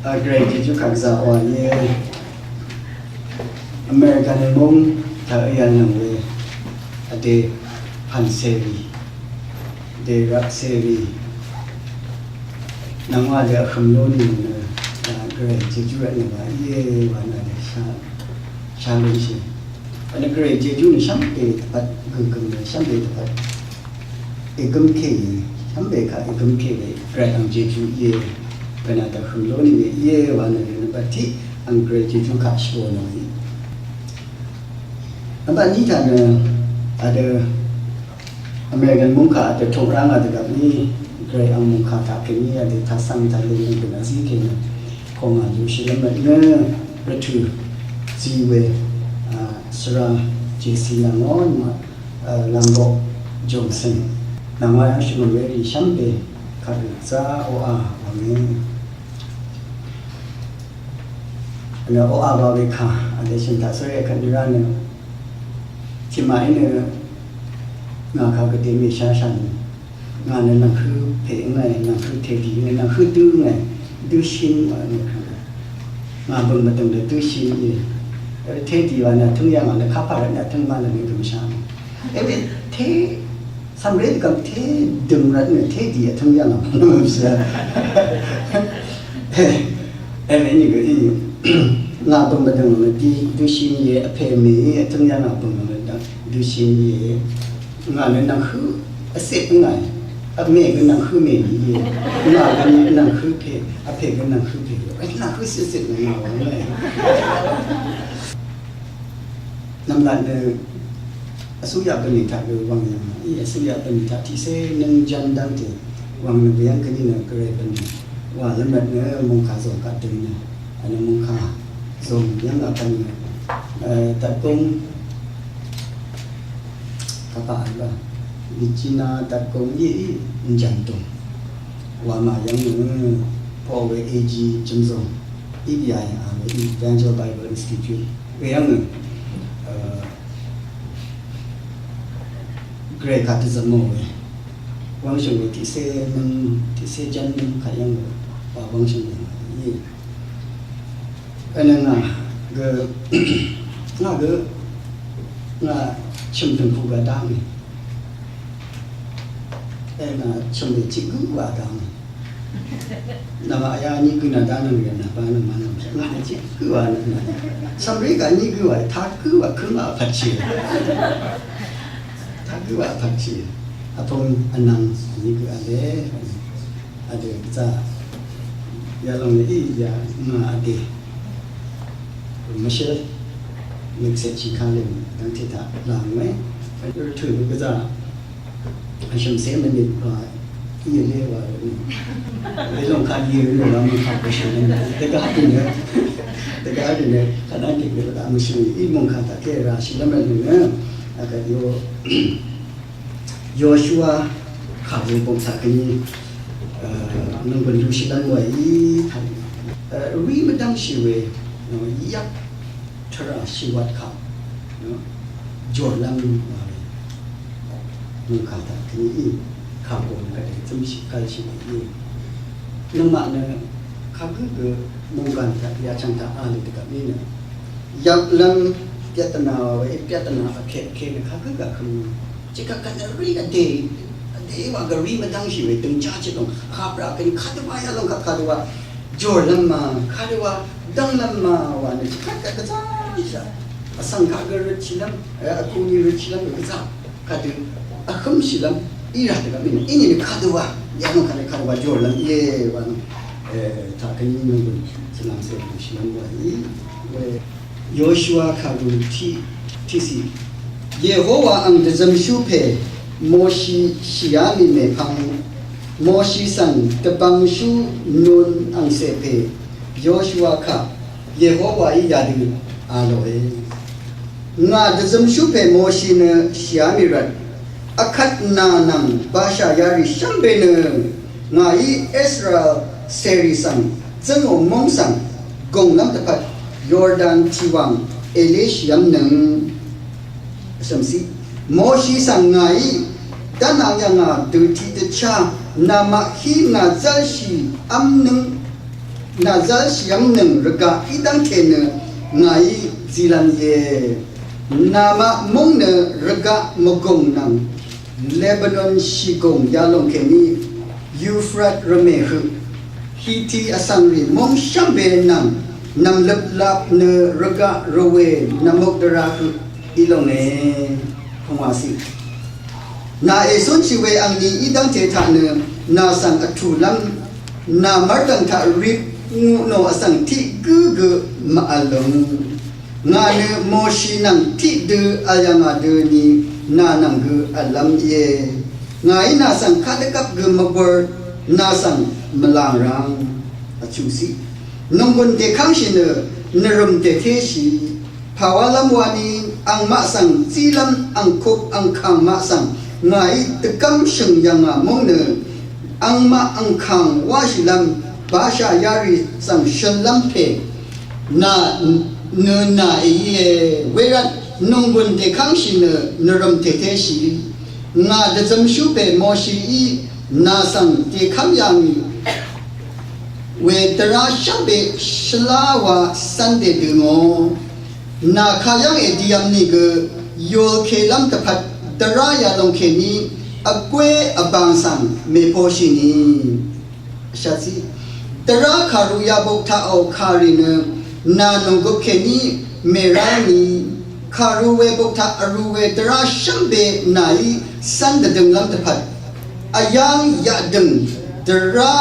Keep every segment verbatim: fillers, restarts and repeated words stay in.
Gvray Jejú kaq zaqò íe. American mung taq íe nvng we vdè pv̀n seri, vdè rvp seri nvng wa vdè vhø̀m lú nìnø, Gvray Jejú rvtnø wa íe wa nà vdè sha, sha lúnshì. Vnø Gvray Jejú nø shvmbe dvpvt gø̀gø̀m nø shvmbe dvpvt ègø̀m kèní, shvmbe kaq ègø̀m kèní Gvray ang Jejú íe. Bvnà dvhø̀m lónì we íe wa nø nø bvt tiq ang Gvray Jejú kaq shvbò nò í. Vbvt ní taq nø adø American mungkà adø tokrang adø gvp ní Gvray ang mungkà taq kèní adø taq svng taq lè nø gø̀n azí kèní kòngà jùshì lvmvt nø rvtø̀ zí we, a, svra Jesi nvng ó nvng Lambok Johnson nvng wa yv́ng shvngø̀m we rì shv́mbe kaq rì zá oqà wv̀nge. Nø oqà wa we kà vdè shø̀n taq sórí vkvt nì rá nø tiqmà í nø ngà kà gvdè mèshashà nø ngà nø nvng hø pè ngà, nvng hø tèdì ngà, nvng hø dø ngà, dø shín wa nø kà ngà bø̀ng mvdø̀ng dø dø shín í. Tèdì wa nø tǿng yà ngà nø kapà rvt nø tǿng ma nø nø gø̀mshà. Èwe te samre gam te døng rvt nø te di vtøng yv̀ng vpvng vsvng. Èwe ni gø í ngà bøng bvdøng nø di dø shim ye vpè mè í vtøng yv̀ng vpvng nø dø shim ye. Ngà nø nvng hø vset ngà. Vmè gø nvng hø mè ni ye. Ngà gø nvng hø pè, vpè gø nvng hø pè. Nvng hø vset vset ngà ngà wvng ngà. Nvmlat nø vsuyaq bvnì taq gø wvng yv̀ng í, vsuyaq bvnì taq tiqsé nøng ján dv́ngte wvng nø bvyv́ng kèní nø gvray bvnì wà lv́mlat nø mungkà zòng kaq døng nø, a nø mungkà zòng yv́ng laq bvnì, e, datgong kapaq a ba, Regina datgong í, í, njàn dòng wà mà yv́ng nø poq we A G Jemzong, E B I a we Evangel Bible Institute. Weyv́ng nø, e, gvray kaq dvzvmò we. Wv́ngshø̀ng we tiqsé nvng, tiqsé ján nvng kaq yv́ng we. Wa wv́ngshø̀ng we íe. Vnø ngà gø, ngà gø, ngà chø̀m dø̀ngku gø dá ngì. E ngà chø̀m we tiq gø wa dá ngì. Nvng aya nyi gø nvng dvnøng rì nvng ba nvng ma nvng ngà nvng jik gø wa nvng nvng. Samri gø nyi gø wa, taq gø wa, køng wa, pvtchi. Taq gø wa, pvtchi. Vpung vnvng nyi gø vle. Vdø za. Yalòng í ya ngà vdø. Mvshøl. Mvkse chikale dvngte taq lang we. Vdø tø gø za. Vshø̀m sè mvnit wa í lé wa rø. Lé lòng kaq í rø wa mvkaq bvshø̀m mvnit. Dvgaq dø nø. Dvgaq dø nø. Kaq nvng dvgaq dø mvshø̀m í mungkà taq kè rashì lv́m rvt nø. Akvt yo. Yoshua kaq rø bong taq kèní. Nvng bø̀n lushì lv́m wa í taq. Rí mvdv́ngshì we. Yvk Tvrà shìwvt kaq, nò, jòrlv́m wa we. Mungkà taq kèní í, kàgùng kaq dvzømshì kàlshì we í. Nøngmaq nø kagǿ gø mungkà taq yachv̀ng taq a lì dvgvp í nø. Yvklv́m pyvtnà wa we, pyvtnà vkè vkè nø kagǿ gø vhø̄m. Chikvt kvt nø rí vdè, vdè wa gø rí mvdv́ngshì we dø̀ngchá chit lòng. Kàprà kèní kadø wa yalòng kaq kadø wa. Jòrlv́m ma, kadø wa, dv́nglv́m ma, wa nø, tiqkvt kvt gvzá, ìshà. Vsvng kaq gø røtshìlv́m, e, vkuni røtshìlv́m gø gvzá. Kadø, vhǿmshìlv́m, í rà dvgvp mì nø, íní nø kadø wa, yalòng kaq nø kadø wa, jòrlv́m, íe, wa nø, e, taq kèní nø gø, svlv́m se, shìlv́m wa, í, we. Yoshua kàrú tiq, tiqsì. Yehowa ang dvzvmshú pè Moshi shìá mì mèpvng. Moshi svng dvbvngshú Nun angcè pè Yoshua kaq Yehowaí yadø a lòe. Ngà dvzvmshú pè Moshi nø shìá mì rvt. Akvt nà nvng bashà yarì shvngbe nø ngàí Israel cèrì svng zǿngò móng svng gònglv́m dvpvt Yordan tìwàng èléshìv́m nøng. Vshv̀msí Moshi svng ngàí dv́nang yv̀ngà dø tiqdvchá namaq hí ngà zv́lshìv́m nøng. Nà zalshì yv́ng nøng rvgaq í dv́ngte nø ngàí zilv̄m íe. Namaq múng nø rvgaq mvgùng nvng Lebanon shìgùng yalòng kèní Yufrat rvmè høq Hiti vsvng rì múng shv́mbe nvng nv̀mløp lap nø rvgaq rvwè nvmuk dvra høq í lòngè. Pvngwàciq. Nà ècúnshì we angni í dv́ngte taq nø nà svng vtùlv́m nà mv́rdv̀ng taq rip nguqnò vsvng tiq gǿ gø màvl lúng. Ngà nø Moshi nvng tiqdø vl yà ngà dø ni nà nvng gø v̀llv́m íe. Ngàí nà svng kadvgvp gø mvbur nà svng mvlàng rvng. Vchuqciq. Nònggùn dèkv́ngshì nø nvrø̀m dètéshì. Pàwálv́m wani angmaq svng zílv́m angkup angkàng maq svng ngàí dvgv́m shø̀ng yv̀ngà múng nø angmaq angkàng wáshìlv́m bashà yarì svng shønlv́m pè nà nø nà èíe. Wervt nònggùn dèkv́ngshì nø nvrø̀m dètéshì. Ngà dvzømshú pè Moshií nà svng dèkv́m yà ngì we dvrá shv́mbe shvlá wa Sunday dø ngò. Nà kayv́ng èdiyvm nìgø yulkelv́m dvpvt dvrá yalòng kèní vgwé vbàng svng mèposhì ni. Shvtsi. Dvrá kàru yabok taqò kàrì nø nà nònggøp kèní mèrá ni. Kàru webok taq vrū we dvrá shv́mbe nàí cv́n dvdønglv́m dvpvt vyáng yaqdø̀ng dvrá,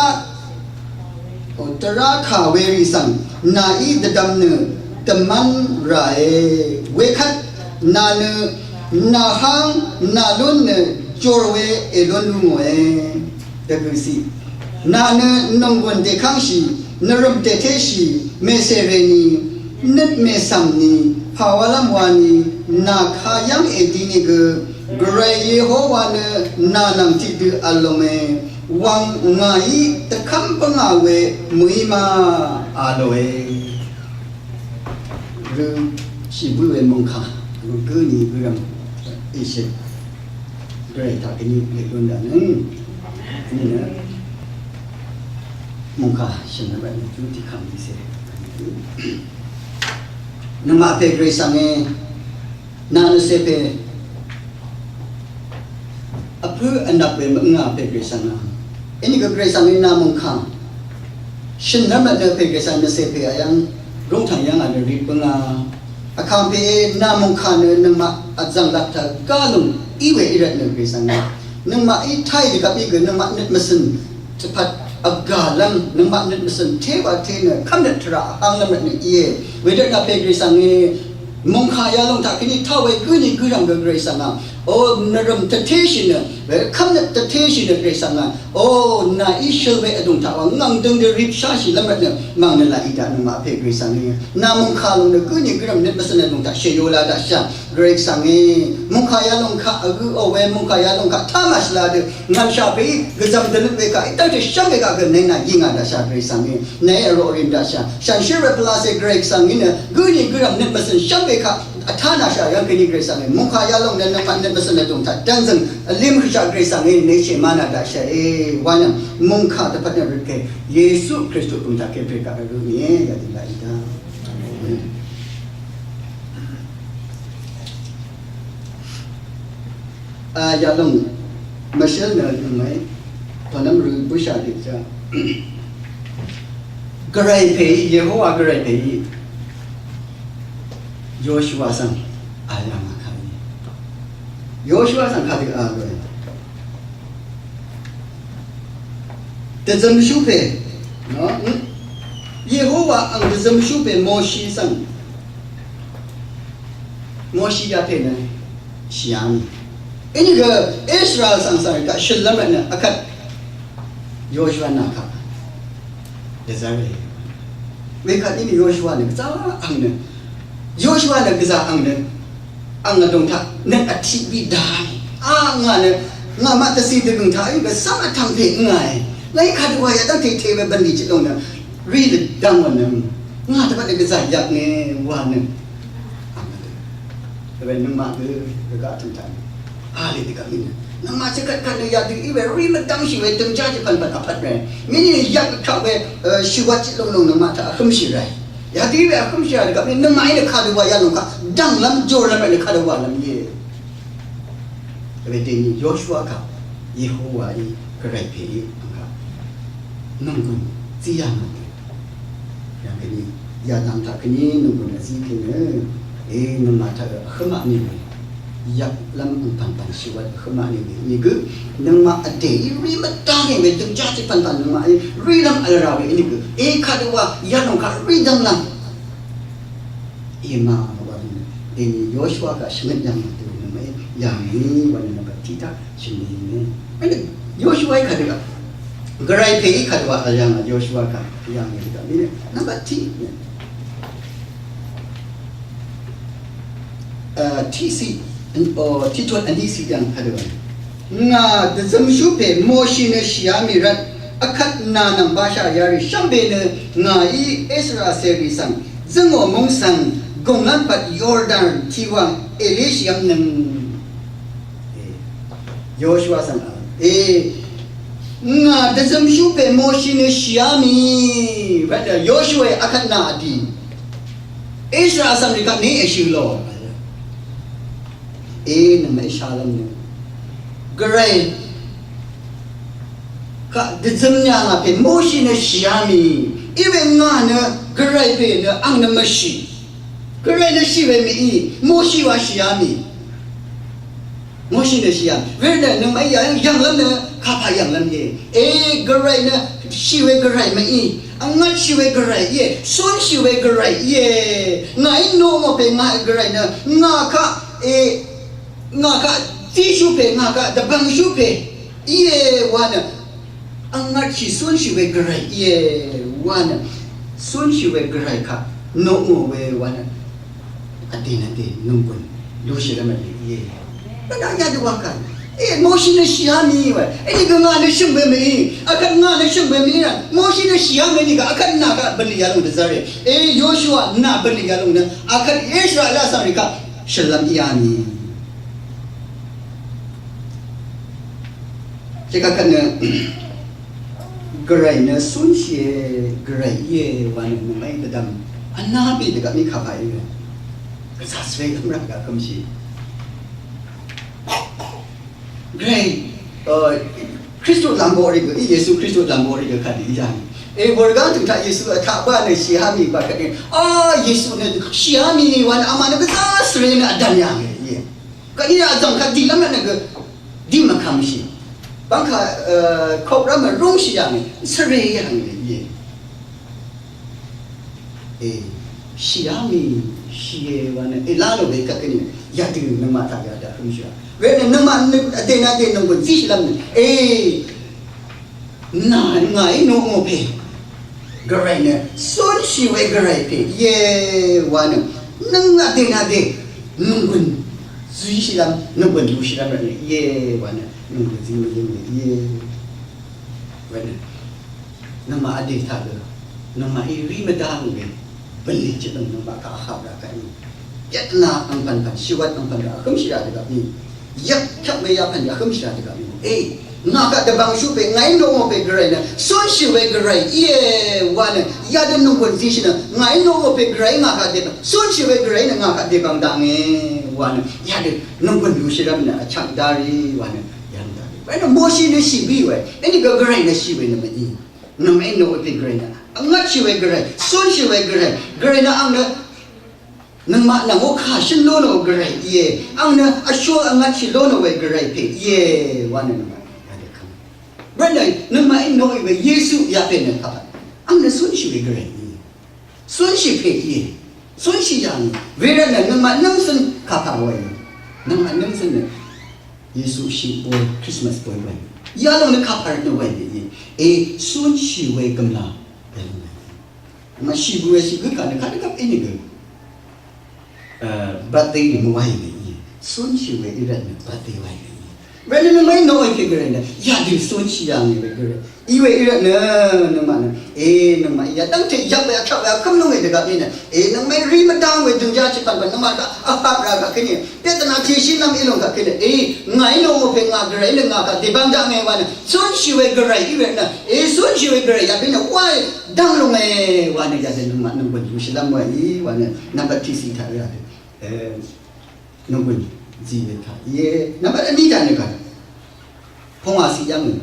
o, dvrá kà werì svng nàí dvdvm nø dvmv́n ràe. Wekvt nà nø nàháng nàlún nø jor we èlún lú ngòe. Dvgø̀ciq. Nà nø nònggùn dèkv́ngshì nvrø̀m dètéshì mèsèrè ni nøt mècv̀m ni pàwálv́m wani nà kayv́ng èdi nìgø Gvray Yehowa nø nà nvng tiqdø vl lòe. Wvng ngàí dvkv́m bǿngà we mø̀í ma a lòe. Rø shì bǿì we mòngkà rø gǿ ni gǿrv̀m ìshøt. Gvray taq kèní lèlún daqnøng. Kèní nø mòngkà shø̀n nvng rvt nø júti kàngni se. Nøngmaq pè Gvray svng e, nà nø se pè vpǿ vnvp we mvngà pè Gvray svng a. Inìgø Gvray svng e nà mòngkà shø̀n nvng rvt nø pè Gvray svng nø se pè vyv̀ng rúngtv̀ng yv̀ng a nø rit bǿngà. Vkàngpè nà mòngkà nø nøngmaq vzv̀ng lap taq gá lúng í we í rvt nø Gvray svng nø nøngmaqí táì dvgvp í gø nøngmaq nøt mvcø̀n tvpvt vgàlv́m nøngmaq nøt mvcø̀n téwa té nø kv́mnøt tvrà vhánglv́m rvt nø íe. Wedø nà pè Gvray svng e mòngkà yalòng taq kèní tá we gǿ ni gǿrv̀m gø Gvray svng a. O nvrø̀m tvtéshì nø we kv́mnøt tvtéshì nø Gvray svng a. O, nàí shøl we vdùng taq wa ngv̀ng døng dø ripsháshì lv́m rvt nø mv̀ng nø laq í daq nøngmaq pè Gvray svng nø. Nà mòngkà lòng nø gǿ ni gǿrv̀m nøt mvcø̀n vdùng taq shèyo la daqshà Gvray svng e. Mòngkà yalòng kaq vgø o we mòngkà yalòng kaq tá màshvla dø ngv̀nshà pè í gvzv̀m dvløt we kaq í dv́ngte shv́m we kaq gø nèngnà yí ngà daqshà Gvray svng e. Nàí vroq rìm daqshà. Shànshér we pvlacè Gvray svng í nø gǿ ni gǿrv̀m nøt mvcø̀n shv́m we kaq vtánashà yv́ng kèní Gvray svng e. Mòngkà yalòng nø nøngmaq nøt mvcø̀n vdùng taq dv́nzø̀ng vlim høshaq Gvray svng e, nèshè má nà daqshà e, wa nø mòngkà dvpvt nø røt kè Yesu Kristu pø̀m taq kè Gvray kaq rø mìe, yadø laq í daq. A, yalòng mvshǿl nø lùngmè, tònv́m rø bǿshà dø zà. Gvray pè í, Yehowa Gvray pè í. Yoshua svng a yà ngà kà í. Yoshua svng kà dø a gø. Dvzømshú pè. Nò, mm. Yehowa ang dvzømshú pè Moshi svng. Moshi yà pè nø shìá mì. Inìgø Israel svng svng kaq shø̀nlv́m rvt nø akvt Yoshua nà kaq dvzv́r rì. Wekvt inì Yoshua nø gvzà ang nø. Yoshua nø gvzà ang nø. Ang vdùng taq nø vtiq bì dà. A ngà nø ngà maq dvcì dvgø̀ng taq í gvsvng vtvng pè ngà è. Ngà í kadø wa yadv́ng tètè we bv̀nlì chit lòng nø. Rì dvdvng wà nø. Ngà dvbvt nø gvzà yvk ngè wa nø. Dvbvt nøngmaq gø rvgaq tø̀m taq. A lè dvgvp mì nø. Nøngmaq chvkvt kvt nø yadø í we rí mvdv́ngshì we døngjá chvpv̀npv̀n vpvt rè. Mìnì yadø taq we, e, shìwvt chit lúngnøng nøngmaq taq vhǿmshì rè. Yadø í we vhǿmshì rà dvgvp mì nøngmaq í nø kadø wa yalòng kaq dv̀nglv́m jòrlv́m rè nø kadø walv́m íe. Wedøni Yoshua kaq Yehowaí gvray pèí angkaq nònggùn zí yà ngà. Yv̀ng kèní yadv̀ng taq kèní nònggùn vzí kèní, e, nøngmaq taq vhǿm aq nìwe. Yvklv́m angpv̀npv̀n shìwvt vhǿm aq nìwe. Nìgø nøngmaq vdèí rí mvdv́ng we døngjá tiq pv̀npv̀n nøngmaqí rílv́m vl rà we nìgø. E, kadø wa yalòng kaq rí dv́nglv́m. Ema wa dø deni Yoshua kaq shvngøt yv̀ng dø nøngmaqí yà ngì wa nø nvmbat tiq taq shvngøt yv̀ng. Ene Yoshua í kadø wa. Gvray pèí kadø wa vl yà ngà Yoshua kaq yà ngì dø. Mìnì nvmbat tiq. E, tiqsiq, o, tiqtut vní siq yv̀ng kadø wa. Ngà dvzømshú pè Moshi nø shìá mì rvt, vkvt nà nvng bashà yarì shvmbe nø ngàí Israel cèrì svng, zøngò mung svng, gùngán pvt Yordan tiwàng èlé shìvm nøng. E, Yoshua svng, e, ngà dvzømshú pè Moshi nø shìá mì, rvt Yoshua vkvt nà vdì. Israel svng rì kvt ní èshø̀ lò. E, nøngmaq í shalv́m nø Gvray kaq dvzøm nyà ngà pè Moshi nø shìá mì. Iwe ngà nø Gvray pè nø ang nø mvshì. Gvray nø shì we mìí, Moshi wa shìá mì. Moshi nø shìá. Wervt nø nøngmaq í yà yv̀nglv́m nø kapà yv̀nglv́m íe. E, Gvray nø shì we Gvray mìí. Vngvtshì we Gvray íe. Cúnshì we Gvray íe. Ngàí noqò pè ngà Gvray nø ngà kaq, e, ngà kaq zíshú pè, ngà kaq dvbvngshú pè íe wa nø. Vngvtshì cúnshì we Gvray íe wa nø. Cúnshì we Gvray kaq noqò we wa nø. Vdè nø dè nònggùn lúshì rvmvt lè íe. Bvdaq yadø wa kà. E, Moshi nø shìá mì wa. Eni gø ngà nø shø̀ng we mìí. Akvt ngà nø shø̀ng we mìí rà. Moshi nø shìá mì ni gø akvt nà kaq bv̀nlì yalòng dvzv́r e. E, Yoshua nà bv̀nlì yalòng nø. Akvt Israel svng rì kaq shø̀nlv́m íá mì. Tiqkvt nø Gvray nø cúnshìe Gvray íe wa nø mvmv́y dvdvm vná bì dvgvp mì kapà í we. Gvzà svre gvmrà gvkvmshì. Gvray, e, Kristu lv̀ngboq rì gø, í Yesu Kristu lv̀ngboq rì gø kadì í jàng. E, wurgá tø̀ng taq Yesu vtaq bá nø shìá mì bvkvt nø. A, Yesu nø shìá mì wa nø ama nø gvzà svre nø vdv̀n yà ngì íe. Kaq í yà zv̀ng kaq dìlv́m nø gø dì mvkvmshì. Bvngkà, e, koqrv́m mvrúngshì yà ngì, svre yà ngì íe. E, shìá mì, shìe wa nø, e, lá lò we kaq kèní, yadø nøngmaq taq yadø vhømshì yà. Wenø nøngmaq nø, vdè nø vdè nònggùn zíshìlv́m nø. E, Nà ngàí noqò pè Gvray nø cúnshì we Gvray pè íe wa nø nvng vdè nvdè nònggùn zíshìlv́m nònggùn lúshìlv́m rvt nø íe wa nø nònggùn zí mvyǿng we íe wa nø nvmà vdè taq gø nvmà í rí mvdá ngò we bv̀nlì chøt nøng nøngmaq kaq vhap rà kaq í. Yvtnà angpv̀npv̀n, shìwvt angpv̀n rà vhǿmshì rà dvgvp ní. Yvk kyvk we yapv̀n rà vhǿmshì rà dvgvp ní. E, ngà kaq dvbvngshú pè, ngàí noqò pè Gvray nø, cúnshì we Gvray íe wa nø, yadø nònggùn zíshì nø, ngàí noqò pè Gvray ngà kaq dvbvng, cúnshì we Gvray nø ngà kaq dvbvng dv̀nge wa nø, yadø nònggùn lúshìlv́m nø, vchvk dá rì wa nø, yadø dá rì. Wa nø Moshi nø shì bì we, eni gø Gvray nø shì we nø mv-í. Nøngmaq í noqò pè Gvray nø, vngvtshì we Gvray, cúnshì we Gvray, Gvray nø ang nø, Nøngmaq nvng ó kà shø̀n lónò Gvray íe. Ang nø vshú vngvtshì lónò we Gvray pè íe wa nø nøngmaq yadø kv́m. Bv̀n nø nøngmaq í noqì we Yesu yapè nø kapà. Ang nø cúnshì we Gvray íe. Cúnshì pè íe. Cúnshì yà ngì. Wervt nø nøngmaq nǿmcø̀n kapà wa íe. Nøngmaq nǿmcø̀n nø Yesu shì boy Christmas boy wa íe. Yalòng nø kapà rvt nø wa íe. E cúnshì we gv̀mlà. Yalòng nø. Mvshì bø we shì gø kà nø kadø gvp í nø gø. Birthday rì mvwáy we íe. Cúnshì we í rvt nø birthday wáy we íe. Wenø nøngmaqí noqí pè gvray nø yadø cúnshì yàngì we gvray. Iwe í rvtnø nøngmaq nø, e, nøngmaq yadv́ngte yvp we vkvp we vkǿm lúngì dvgvp í nø, e, nøngmaqí rí mvdv́ng we døngjá chipv̀n pv̀n nøngmaq kaq vhap rà kaq kèní, pyatnà tèshí nvm í lúng kaq kèní, e, ngàí noqí pè ngà gvray nø ngà kaq dèbvng dv́ngì wa nø cúnshì we gvray í rvtnø, e, cúnshì we gvray yadø nø wáì dv́ng lúngì wa nø yadø nøngmaq nøngmaq yùshìlv́m wáì wa nø nvmbat tiqciq taq yadø. E, nunggun zí we taq íe. Nvmbat vní taq nø gvray pungwà ciq yv́ng nø.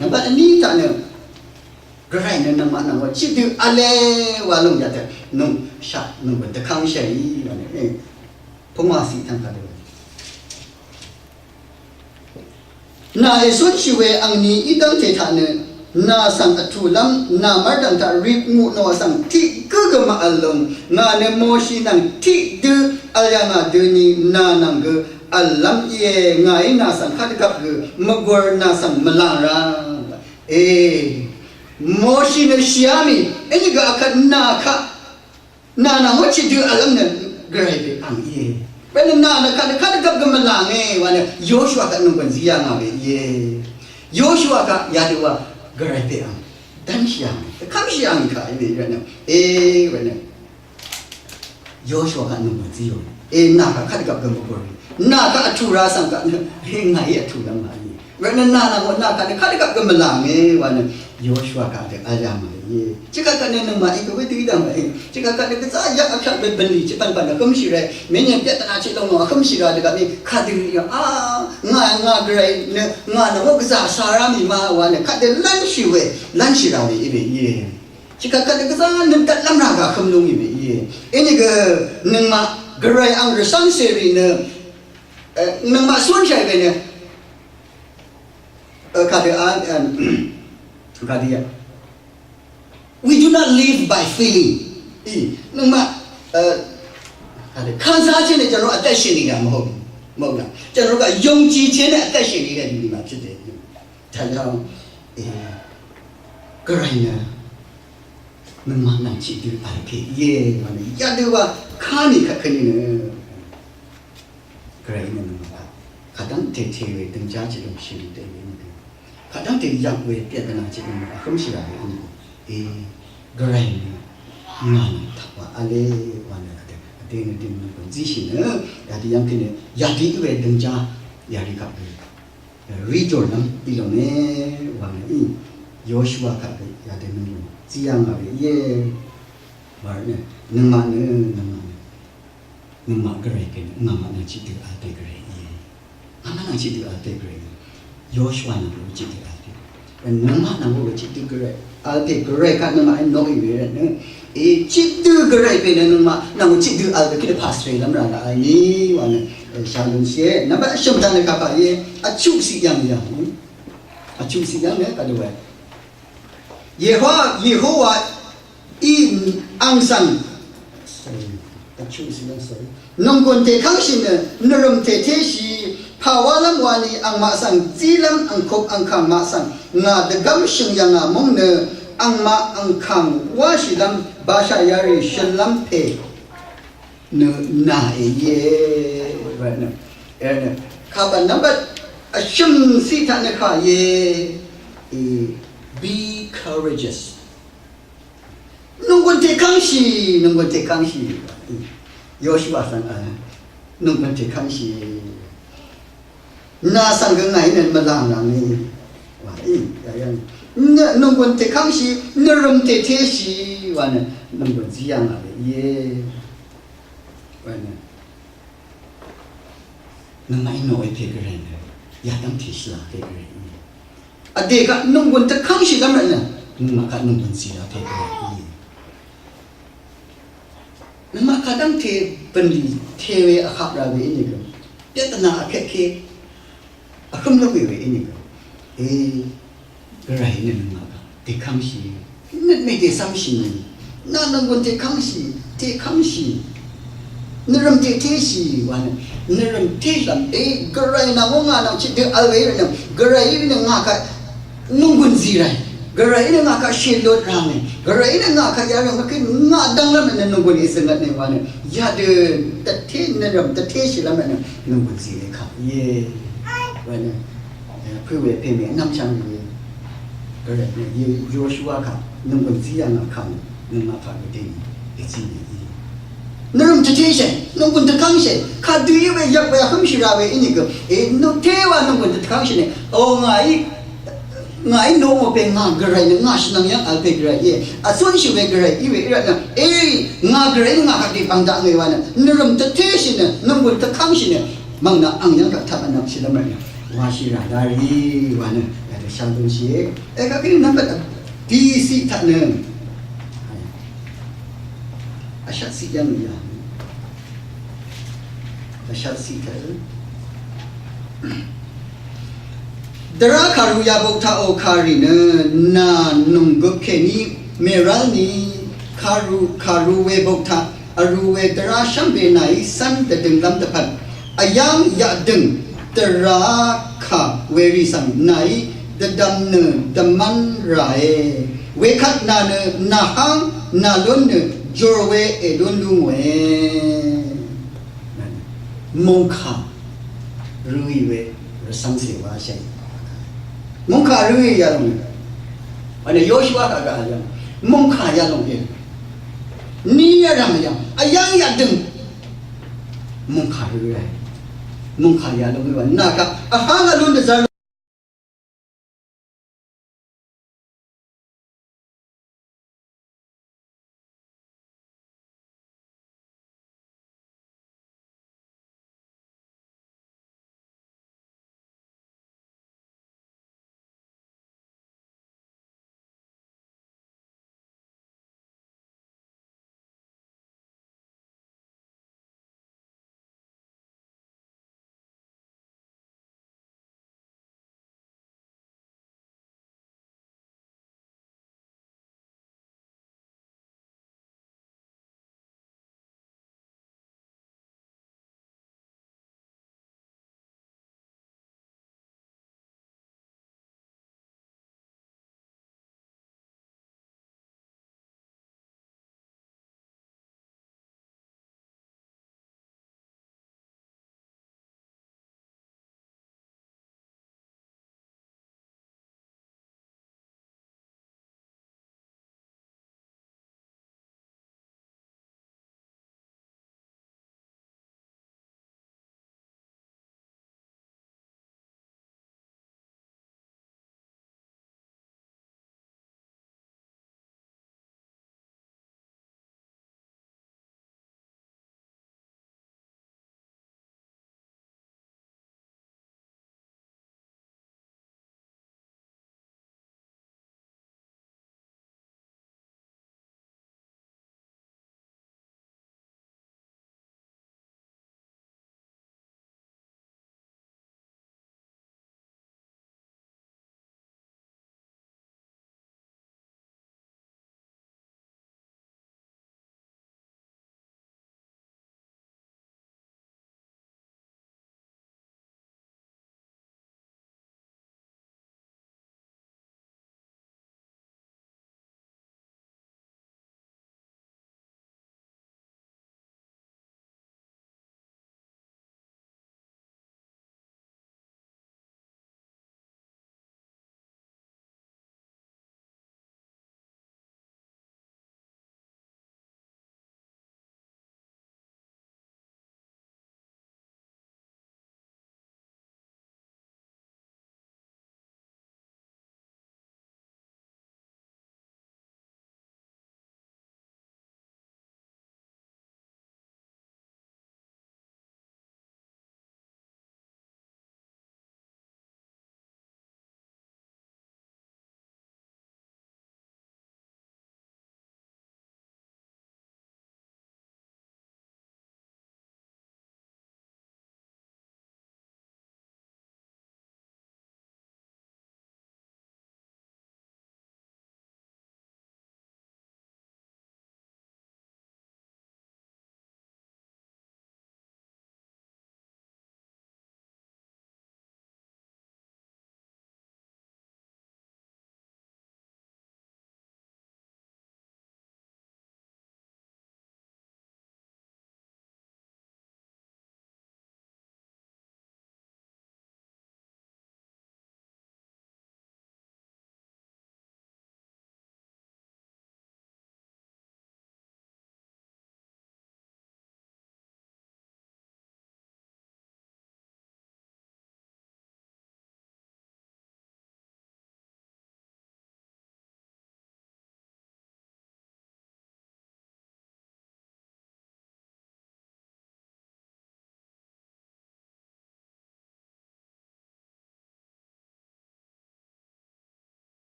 Nvmbat vní taq nø gvray nø nvmbat nvng wa chit dø vle wa lúng yadø nungshaq nunggun dvkv́ngshì í wa nø. E, pungwà ciq taq gvray. Nà ècúnshì we angni í dv́ngte taq nø, nà svng vtùlv́m, nà mv́rdv̀ng taq rip nguq nò svng tiq gǿ gø màvl lòng, ngà nø Moshi nvng tiq dø vl yà ngà døni nà nvng gø v̀llv́m íe, ngàí nà svng kvt gvp gø mvgor nà svng mvlàng rá. E, Moshi nø shìá mì, ínìgø akvt nà kaq Nà nvng wá chit dø vlv́m nø gvray pè ang íe. Wenø nà nø kaq nø kaq dvgvp gø mvlàngé wa nø Yoshua kaq nunggun zí yà ngà we íe. Yoshua kaq yadø wa gvray pè ang dv́nshì yà ngà, dvkv́mshì yà ngà kaq íe wenø. E, wenø Yoshua kaq nunggun zí yò. E, nà kaq kaq dvgvp gø mvgor. Nà kaq vtù ra svng kaq nø, e, ngàí vtù dv́m ngà íe. Wenø nà nvng wa nà kaq nø kaq dvgvp gø mvlàngé wa nø Yoshua kaq dø vl yà mvlì íe. Chikaq kaq nø nøngmaqí gø wedø í dv̀m mvlì. Chikaq kaq nø gvzá yvk vpyaq we bv̀nlì chit pv̀npv̀n vhǿmshì ràe. Mènyø̀n pyatnà chit lòng lòng vhǿmshì rà dvgvp mì kadø yà. A, ngà, ngà gvray nø, ngà nø wa gvzà shà rá mì ma wa nø kadø lv́nshì we, lv́nshì rà we í we íe. Chikaq kaq nø gvzá nø dvtlv́m rà gà hǿm lúngì we íe. Inìgø nøngmaq gvray ang rvcv́ngcèrì nø, e, nøngmaq cúnshàì we nø, E, kadø a, e, kadø ya. We do not live by feeling. အင်း၊ နမ၊ အဲ၊ ခံစားခြင်းနဲ့ ကျွန်တော်တို့ အသက်ရှင်နေတာ မဟုတ်ဘူး။ မဟုတ်လား။ ကျွန်တော်တို့က ယုံကြည်ခြင်းနဲ့ အသက်ရှင်နေတဲ့ လူတွေမှာ ဖြစ်တယ်။ ဒါကြောင့်၊ အဲ၊ ကိုယ်တိုင်က နမနာချစ်သူ အားဖြင့်၊ ယဲ၊ ယဒုဝါ ခါနေခက်ခဲနေတယ်။ Gvray nø nøngmaq kaq kadv́ngte te we døngjá chit lòng shø̀n dø we nø, kadv́ngte yvk we pyatnà chit lòng vhǿmshì rà we nø, e, gvray nø ngà nø tvp wa v̄le wa nø, vdè, vdè nø dø nø gø zíshì nø, yadø yv́ng kèní yadø í we døngjá yarì kaq we rí jòrlv́m í lòng e wa nø í, Yoshua kaq we yadø nø lòng zí yà ngà we íe. Wa nø nøngmaq nø, nøngmaq nø Nøngmaq gvray pè nø ngàmaq nvng chitdø vl pè gvray íe. Ngàmaq nvng chitdø vl pè gvray íe. Yoshua nvng gø chitdø vl pè. Nøngmaq nvng gø chitdø gvray vl pè gvray kaq nøngmaq í noqì we rvt nø. E, chitdø gvray pè nø nøngmaq nvng gø chitdø vl pè kí nø pàsrelv́m rà laq vl ni wa nø. E, shaløm shìe. Nvmbat vshø̀m taq nø kaq pà íe. Vchuq siq yv̀ng yv̀ng. Vchuq siq yv̀ng nø kaq dø we. Yehowa, Yehowa í ang svng, sorry, sorry. Nònggùn tèkv́ngshì nø nvrø̀m tètéshì, pàwálv́m wani angmaq svng zílv́m angkup angkàng maq svng ngà dvgv́m shø̀ng yv̀ngà móng nø angmaq angkàng wáshìlv́m bashà yarì shønlv́m pè nø nà èíe. Rvt nø, e, rvt nø kàbv̀n nvmbat vshø̀m ciq taq nø kà íe. E, be courageous. Nònggùn tèkv́ngshì, nònggùn tèkv́ngshì. Yoshua svng, a, nònggùn tèkv́ngshì. Nà svng gø ngàí nø mvlàng làng ni. Wa, í, yà yv̀ng. Nø, nònggùn tèkv́ngshì, nvrø̀m tètéshì, wa nø, nònggùn zí yà ngà we íe. Wa nø. Nøngmaq í noqí pè gvray nø, yadv́m tèshì laq pè gvray nø. Vdè kaq nònggùn dvkv́ngshì dv́m rvt nø, nøngmaq kaq nònggùn zì laq pè gvray nø. Nøngmaq kaq dv́ngte bv̀nlì te we vhap ra we í nø gø. Pyatnà vkekké. Vhǿm lv́m we we í nø gø. E, gvray nø nøngmaq kaq dèkv́ngshì. Nøt mè dècv́mshì nø. Nà nònggùn dèkv́ngshì, dèkv́ngshì. Nvrø̀m dètéshì wa nø. Nvrø̀m télv́m e, gvray nà wó ngà nvng chitdø vl we í rvt nø. Gvray í rvt nø ngà kaq nònggùn zì ràì. Gvray í nø ngà kaq shèlot ràngì. Gvray í nø ngà kaq yarv̀ng mvkí ngà dv́nglv́m rvt nø nònggùn èzø̀ngvt nø wa nø. Yadø dvté nvrø̀m dvtéshìlv́m rvt nø nònggùn zì we kaq íe. Wa nø. Pø̄ we pè mè vnvm chvng rì we. Gvray nø Ye Yoshua kaq nònggùn zí yv̀ng vkàng nøngmaq taq gø dèní èzí mè í. Nvrø̀m tvteshè, nònggùn tvkv́ngshè, kadø í we yvk we vhǿmshì ra we ínìgø. E, nò té wa nònggùn tvkv́ngshè nø. O ngàí, ngàí nò mò pè ngà Gvray nø ngà shvnvng yv́ng vl pè Gvray íe. Vcúnshì we Gvray í we í rvt nø. E, ngà Gvray nø ngà kaq dì bv̀ng dakngø wa nø. Nvrø̀m tvteshì nø, nònggùn tvkv́ngshì nø. Mv̀ng nø ang yv́ng kaq tvp vnvm shì lv́m rvt nø. Washì rà darì wa nø. Yadø shvngdøngshìe. E, kaq kèní nvmbat dì ciq taq nø. Vshat ciq yv́ng nø ya. Vshat ciq taq. Dvrá kàru yabok taq o kàrì nø nà nònggøp kèní mèrv́l ni kàru, kàru we bok taq vrū we dvrá shv́mbe nàí cv́n dvdønglv́m dvpvt vyáng yaqdø̀ng dvrá kà werì svng nàí dvdvm nø dvmv́n ràe. Wekvt nà nø nàháng nàlún nø jùr we èlún lú ngòe. Mòngkà røì we rvcv̄ngcè wa shàì. Mòngkà røì yalòng. Wa nø Yoshua kaq gø yalòng. Mòngkà yalòng e. Ni yalòng yalòng. Vyáng yaqdø̀ng. Mòngkà røì. Mòngkà yalòng wa. Nà kaq. Vháng vlún dvzvr